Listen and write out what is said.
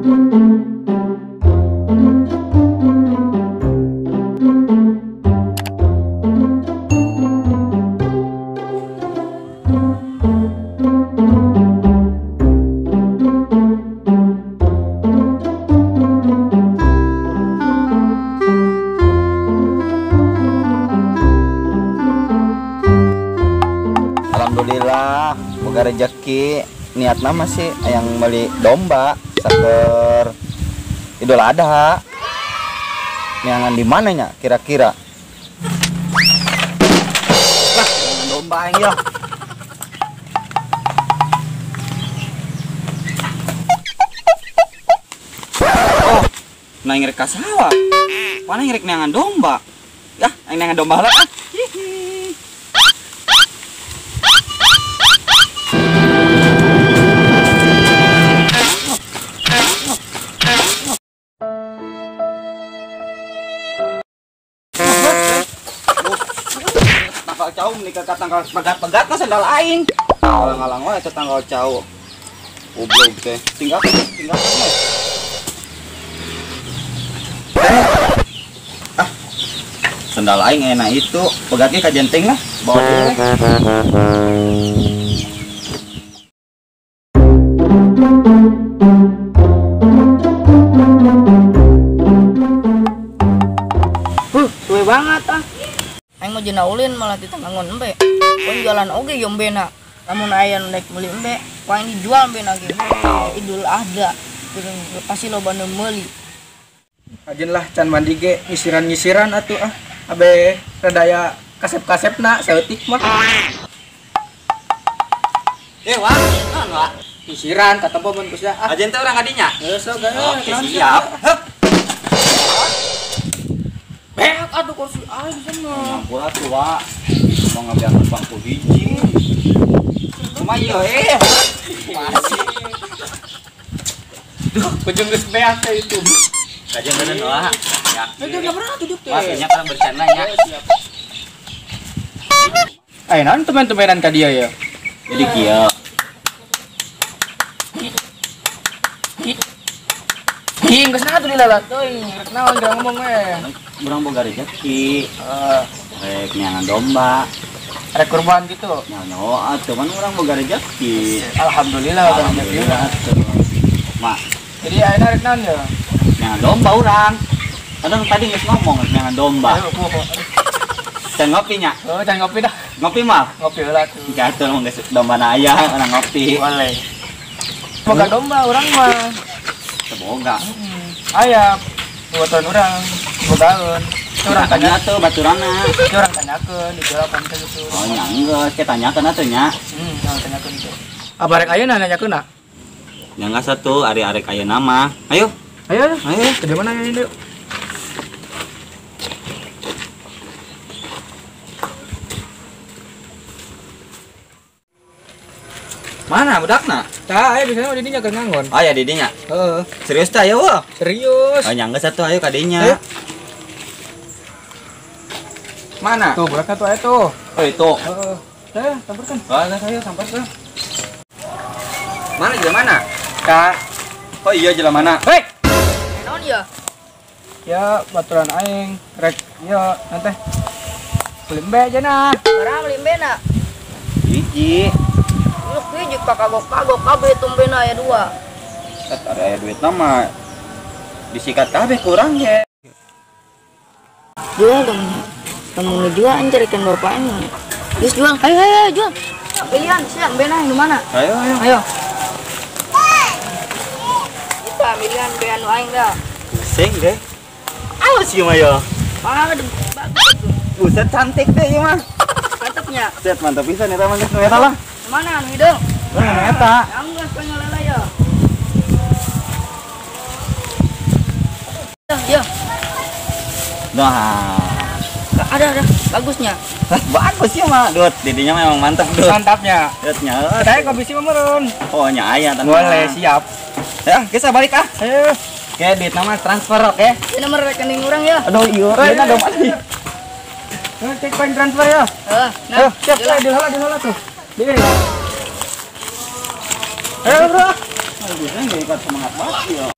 Alhamdulillah boga rezeki niatna masih yang beli domba saker Idul Adha. Neangan di mana nya kira-kira? Lah, neangan domba aing ya. Oh, nah ngerek ka sawah. Mana ngerek neangan domba? Yah, aing neangan domba lah ah. Tanggal cau menikah ka tanggal pegat-pegat mah sandal aing. Ngalang-ngalang wae eta tanggal cau. Goblok teh. Tinggal tinggal. Ah. Sandal aing enak itu, pegatnya ka jenteng lah, bawa deui. Suwe banget ah. Aing mah jeung ulin malah ditanggung embe. Pun jualan oge yo embena. Lamun aya nu naik meuli embe, ku aing dijual embena ge. Idul Adha pasti loba nu meuli. Ajeun lah can mandi ge nyisiran-nyisiran atuh ah. Abe radaya kasep-kasepna saeutik mah. Wah, naon wa? Nyisiran katempo mun geus ah. Ajeun teh urang kadinya. Geus sok Oke, siap. Hup. Beak aduh kursi aing sana. Ngampura tuh, Wak. Mau ngambil bangku hiji. Cuma ieu masih. Duh, bejeng geus beak teh itu. Kajian bener wah. Ya. Itu enggak pernah duduk teh. Wah, kayaknya kan bercanda nya. Siap. Eh, naon teman-temanan ka dia ya? Jadi kieu. Hing geus naha tuh dilalat teuing, rek naon da ngomong we. Urang boga rezeki. Rek neangan domba. Rek kurban gitu. Nyawa atuh man urang boga rezeki. Alhamdulillah boga rezeki. Mak. Jadi ayeuna rek naon ya? Neangan domba urang. Kadang tadi geus ngomong rek neangan domba. Can ngopi nya? Oh, can ngopi dah. Ngopi mah? Ngopi heula tuh. Jatuh mah geus domba na aya urang ngopi. Boleh. Boga domba urang mah. Teboga. Aya buatan urang bogaeun. Urang tanya tuh baturana. Urang tanyakeun dijual apa teh gitu. Oh, nya geus ke tanyakeun atuh nya. Urang tanyakeun itu. Abarek ayeuna nanyakeun na? Nya geus atuh ari arek ayeuna mah. Ayo. Ayo. Ayo. Ke mana ini yuk? Mana budakna? Tah, aya biasanya mah didinya keur ngangon. Aya didinya? Heeh. Serius tah ayo wah? Serius. Oh, nya geus atuh ayo ka dinya. Mana? Tuh, budakna tuh aya tuh. Oh, itu. Heeh. Tah, samperkeun. Oh, ayo samperkeun. Mana jelema mana? Kak. Oh iya jelema mana? Hei. Naon ya? Ya, baturan aing rek ieu nanti. Beli embe cenah. Barang beli embe na? Hiji. Hiji kagok-kagok kabeh tumbena aya dua. Ada aya duit mah disikat kabeh kurang ge. Jual dong. Kamu jual anjir ikan bapaknya. Geus jual. Ayo ayo jual. Pilihan siap embena yang di mana? Ayo ayo. Ayo. Kita pilihan be anu aing dah. Pusing deh. Awas ieu mah yo. Ah, bagus tuh. Buset cantik deh ieu mah. Mantapnya. Set mantap pisan eta mah geus nu eta lah. Mana anu hideung? Nah, eta. Anggeus pengelela ya. Ya. Nah. Ada bagusnya. Bagus ya mah, Dut. Didinya memang mantap, Dut. Mantapnya. Dutnya. Saya komisi mah meureun. Oh, nya aya tenang. Boleh, siap. Ya, kita balik ah. Ayo. Oke, duit nama transfer, oke? Ini nomor rekening orang ya. Aduh, iya. Ini dong. Cek bank transfer ya. Heeh. Nah, siap, diheula tuh. Di. Ayo, bro. Bagusnya nggak ikut semangat banget ya.